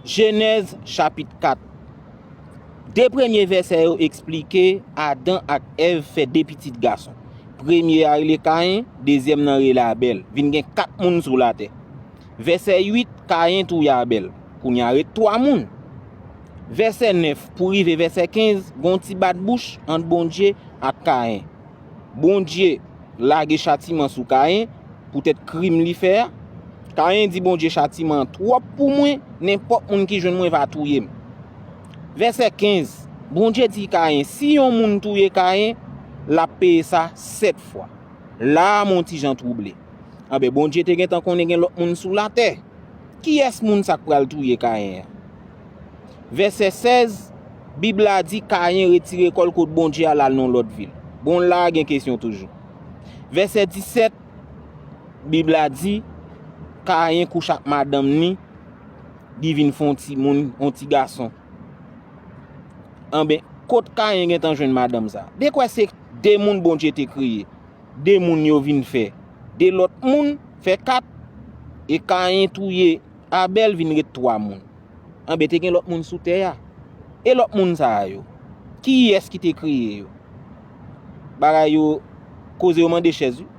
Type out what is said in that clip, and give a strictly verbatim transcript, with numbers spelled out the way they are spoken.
Jenèz chapit kat. De premye vèsè yo eksplike Adan ak Èv fè de pitit gason. Premye a rele Kayen, dezyèm nan rele Abèl. Vin gen kat moun sou latè. Vèsè uit, Kayen touye Abèl. Kounye a ret twa moun. Vèsè nèf pou rive vèsè kenz, gon ti bat bouch ant Bondye ak Kayen. Bondye lage chatiman sou Kayen poutèt krim li fè a. Kayen di Bondye, chatiman an twòp pou mwen, nenpòt moun ki jwenn mwen va touye m. Vèsè kenz, Bondye di Kayen, si yon moun touye Kayen, l ap peye sa sèt fwa. La a, m on ti jan twouble. Anben, Bondye te gentan konnen gen lòt moun sou latè. Kiyès moun sa k pral touye Kayen an? Vèsè sèz, Bib la di Kayen retire kò l kot Bondye a, l al nan yon lòt vil. Bon, la a gen kesyon toujou. Vèsè disèt, Bib la di Kayen kouche ak madanm ni, li vin fè yon timoun, yon ti gason. Anben, kot Kayen gentan jwenn madanm sa? Dekwè se de moun Bondye te kreye. De moun yo vin fè de lòt moun, fè kat, e Kayen touye Abèl, vin ret twa moun. Anben, te gen lòt moun sou tè a. E lòt moun sa a yo? Kiyès ki te kreye yo? Bagay yo, koze yo mande chèz, wi.